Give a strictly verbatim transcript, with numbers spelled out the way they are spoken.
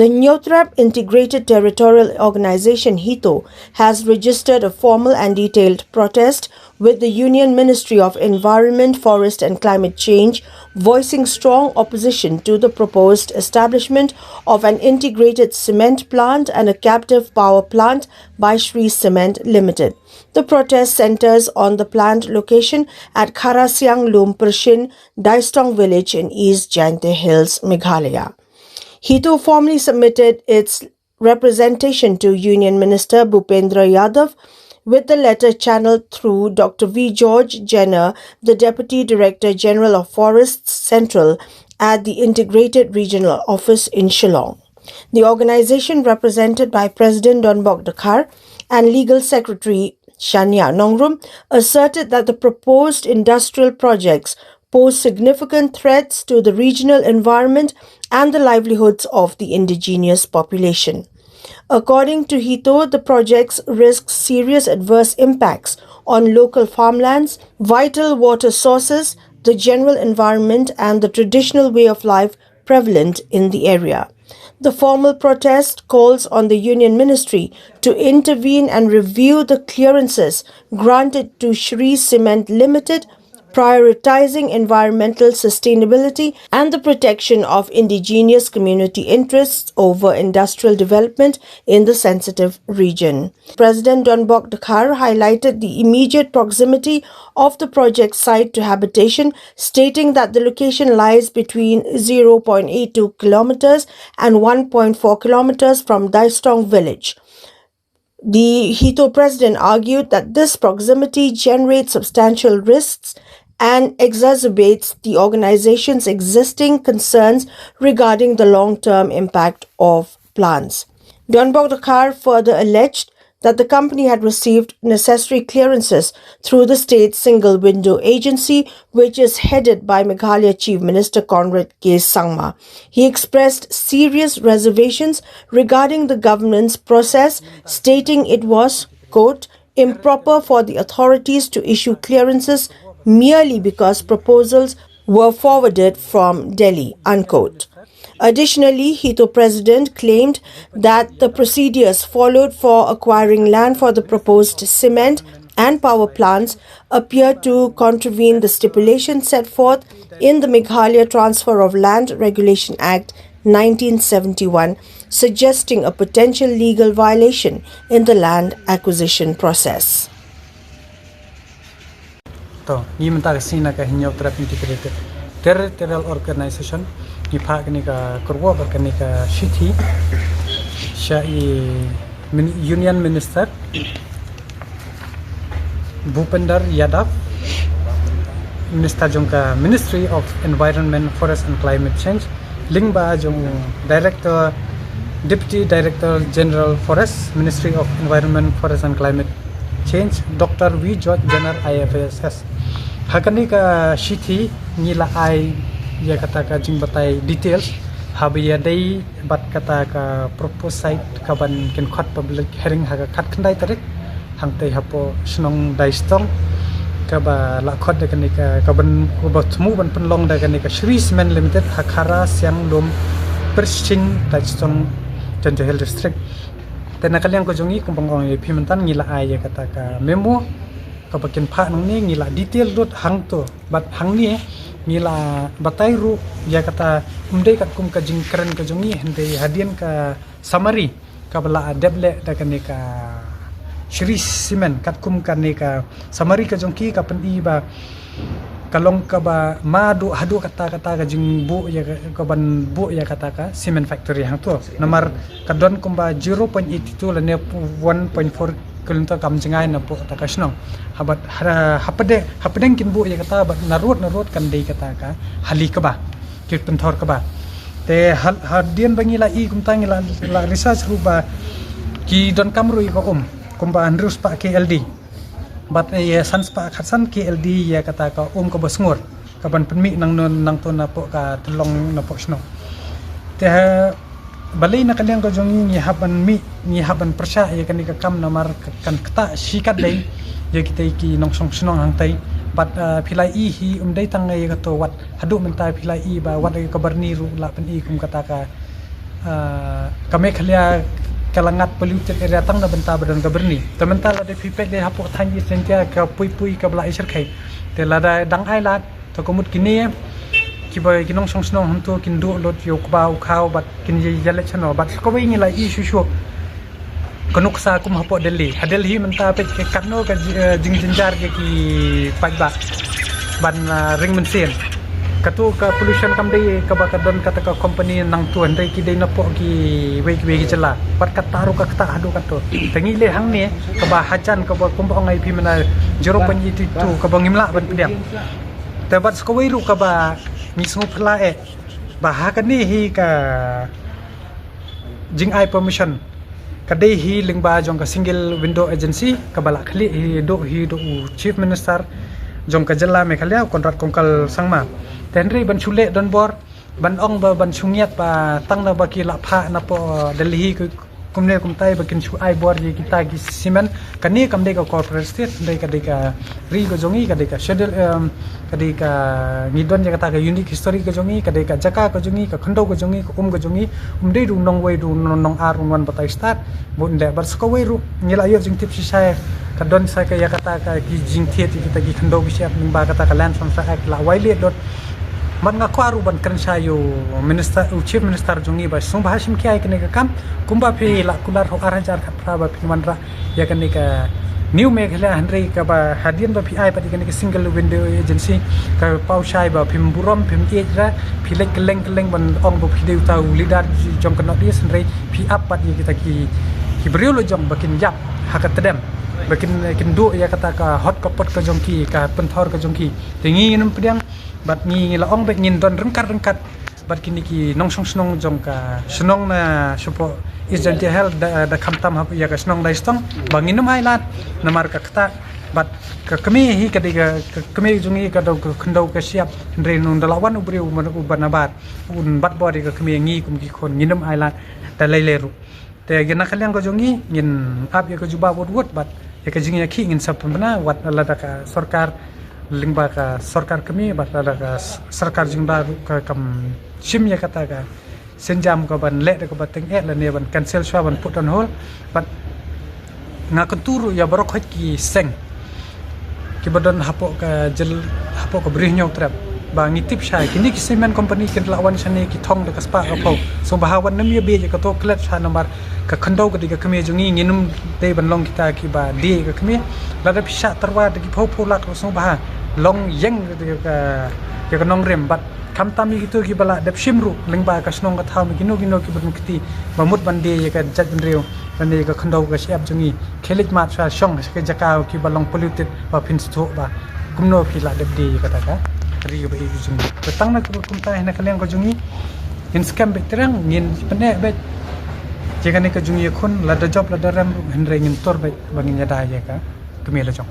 The Hynñiewtrep Integrated Territorial Organization, HITO, has registered a formal and detailed protest with the Union Ministry of Environment, Forest and Climate Change, voicing strong opposition to the proposed establishment of an integrated cement plant and a captive power plant by Shree Cement Limited. The protest centers on the plant location at Kharasiang Lum Pershin, Daistong Village in East Jaintia Hills, Meghalaya. HITO formally submitted its representation to Union Minister Bhupendra Yadav with the letter channeled through Doctor V George Jenner, the Deputy Director General of Forests Central, at the Integrated Regional Office in Shillong. The organization, represented by President Donbok Dkhar and Legal Secretary Shania Nongrum, asserted that the proposed industrial projects pose significant threats to the regional environment and the livelihoods of the indigenous population. According to HITO, the projects risk serious adverse impacts on local farmlands, vital water sources, the general environment, and the traditional way of life prevalent in the area. The formal protest calls on the Union Ministry to intervene and review the clearances granted to Shree Cement Limited, prioritizing environmental sustainability and the protection of indigenous community interests over industrial development in the sensitive region. President Donbok Dkhar highlighted the immediate proximity of the project site to habitation, stating that the location lies between zero point eight two kilometers and one point four kilometers from Daistong village. The HITO president argued that this proximity generates substantial risks and exacerbates the organization's existing concerns regarding the long-term impact of plants. Donbok Dkhar further alleged that the company had received necessary clearances through the state's single window agency, which is headed by Meghalaya Chief Minister Conrad K Sangma. He expressed serious reservations regarding the governance process, stating it was, quote, improper for the authorities to issue clearances merely because proposals were forwarded from Delhi, unquote. Additionally, HITO president claimed that the procedures followed for acquiring land for the proposed cement and power plants appear to contravene the stipulation set forth in the Meghalaya Transfer of Land Regulation Act nineteen seventy-one, suggesting a potential legal violation in the land acquisition process. To, ngi mynta ka sngi na ka Hynñiewtrep Integrated Territorial Organization, ngi phah kane ka kyrwoh bad kane ka shithi sha i Min-, Union Minister Bhupender Yadav, Minister jong ka Ministry of Environment, Forest and Climate Change, lyngba jong Director, Deputy Director General Forest, Ministry of Environment, Forest and Climate Change, Doctor V George Jenner I F S S. Ha kane ka shithi ngi la ai ïa kata ka jingbatai details haba ïadei bad kata ka proposed site kaban kin khot public hearing ha ka khatkhyndai tarik hangtei hapoh shnong Daistong, kaba la khot da kane ka, kaban, kaba thmu ban pynlong da kane ka Shree Cement Limited ha Kharasiang Lum Pershin, Daistong, Jaintia Hills District. Te na ka liang ka jong ngi, kumba nga ong ïa phi mynta, ngi la ai ïa kata ka memo kaba kin phah nangne, ngi la detail lut hangto. Bad hangne ngi la batai ruh ïa kata, ym dei katkum ka jingkren ka jong ngi, hynrei hadien ka summary kaba la dep leh da kane ka Shree Cement, katkum kane ka summary ka jong ki ka pyni ba ka long kaba ma duh haduh kata, kata ka jingbuh ïa ka, kaban buh ïa kata ka cement factory hangto. Namar ka don kumba zero point eight two lane one point four kilometer kam jngai na poh kata ka shnong. Haba ha, hapdeng, hapdeng kin buh ïa kata, bad narud narud kan dei kata ka hali kaba, ki pynthor kaba. Te ha, hadien ba ngi la ïohi kumta, ngi la, la research ruh ba ki donkam ruh ïa ka um kumba hynriew spah K L D. Bad, eh, ïa san spah khatsan K L D ïa kata ka um kaba sngur kaban pynmih nangno nangto na poh ka tyllong na poh shnong. Te ha, balei na ka liang ka jong ngi ngi hap ban mih, ngi hap ban pyrshah ïa kane ka kam namar ka, kan ktah shikatdei ïa kitei ki nongshong shnong hangtei. Bad, eh, phi la ïohi, ym dei tang ïa kato, wat haduh mynta phi la ïohi ba wat ïa ka barni ruh la pyni kum kata ka Ah, ka Meghalaya ka la ngat polluted area tang na bynta ba don ka byrni. Te mynta lada phi peit dei hapoh thaiñ East Jaintia ka pui pui ka ba la i syrkhei. Te lada dang ai lad, te ka mut kine kiba ki nongshong shnong hangto kin duh lut ïa u kba u khaw bad kin ïa ïaleit shano bad sa kawei ngi la i shuh shuh. Ka nuksa kum hapoh Delhi. Ha Delhi mynta peit ka katno ka ji-, eh, jingjynjar ïa ki paidbah ban, ah, ring mynsiem. Kato ka pollution kam dei kaba ka don kata ka company nangto, hynrei ki dei napoh kiwei kiwei ki jylla. Bad kata ruh ka ktah haduh kato. Te ngi leh hangne kaba hajan kaba kumba ong ai phi mynta zero point eight two kaba ngim lah ban pdiang. Te bad sa kawei ruh kaba ngi sngewphylla eh ba ha kane hi ka jingai permission ka dei hi lyngba jong ka single window agency kaba la khlieh hi duh hi duh u Chief Minister jong ka jylla Meghalaya u Conrad Kongkal Sangma. Te hynrei ban shu leh donbor ban ong ba ban shu ngiat ba tang na ba ki la phah napoh Delhi ku-, kumne kumtai ba kin shu ai bor ïa kita ki cement. Kane kam dei ka corporate state, hynrei ka dei ka ri ka jong ngi, ka dei ka schedule, em, ka dei ka, ngi don ïa kata ka unique history ka jong ngi, ka dei ka jaka ka jong ngi, ka khyndew ka jong ngi, ka um ka jong ngi. Um dei ruh nongwei ruh nong, nong ar ruh ngan batai stad. Bun dei bad sa kawei ruh ngi la ïoh jingtip shisha ka don sa ka ïa kata ka ki jingthied ïa kita ki khyndew ki shyiap lyngba kata ka Land Transfer Act la wai leh dot. Man nga kwah ruh ban kren sha ïa u minister, u chief minister jong ngi ba sngewbha shim khia ïa kane ka kam. Kumba phi la kular ha u ar hajar khatphra ba phin wanrah ïa kane ka New Meghalaya, hynrei kaba hadien ba phi ai pat ïa kane ka single window agency, ka paw shai ba phim burom, phim ïeit ra, phi leit kylleng kylleng ban ong ba phi dei uta u leader jong ka North East, hynrei phi ap pat ïa kita ki, ki briew la jong ba kin ïap ha ka tdem, ba kin, kin duh ïa kata ka hot ka pot ka jong ki, ka pynthor ka jong ki. Te ngi ngin ym pdiang bad ngi, ngi la ong bad ngin don ryngkat ryngkat bad kine ki nongshong shnong jong ka shnong na shapoh East Jaintia Hills, da, da khamtam ha ïa ka shnong Daistong ba ngin ym ai lad namar ka ktah. Bad ka kmie hi ka dei ka, ka kmie jong ngi ka dei ka khyndew ka shyiap, hynrei nang da la wan u briew u ban, u ban nabar, un bat bor ïa ka kmie, ngi kum ki khun ngin ym ai lad da lei lei ruh. Te ïa na ka liang ka jong ngi ngin ap ïa ka jubab wut wut bad ïa ka jingïakhih ngin sa pynbna wat lada ka sorkar lyngba ka sorkar kmie bad lada ka s-, sorkar jylla ruh ka kam shim ïa kata ka synjam ka ban leh da kaba tyngeh lane ban cancel shuwa ban put on hold. Bad nga kyntu ruh ïa baroh khoit ki seng kiba don hapoh ka jyl-, hapoh ka Bri Hynñiewtrep ba ngi tip shai kine ki cement company kin la wan shane ki thong da ka spah ka phew. Sngewbha wan nym ïa bit ïa kato, klet shai namar ka khyndew ka dei ka kmie jong ngi, ngin ym dei ban long kita kiba die ïa ka kmie. Lada phi shah tyrwa da ki phew phew lak ruh sngewbha long ïeng ïa ka, ïa ka nongrim bad khamtam ïa kito kiba la dep shim ruh lyngba ka shnong ka thaw, kino kino kiba don kti ba mut ban die ïa ka jaitbynriew lane ïa ka khyndew ka shyiap jong ngi. Khie leit mad sha shong sha ka jaka kiba long polluted ba phin sngewthuh ba kumno phi la dep die ïa kata ka ri ba ïeit jong ngi. Ba tang na kaba kumta hi na ka liang ka jong ngi ngin skhem beit tyrang, ngin pyneh beit ïa kane ka jingïakhun, lada jop lada rem ruh hynrei ngin tur beit ba ngin ïada ïa ka kmie la jong.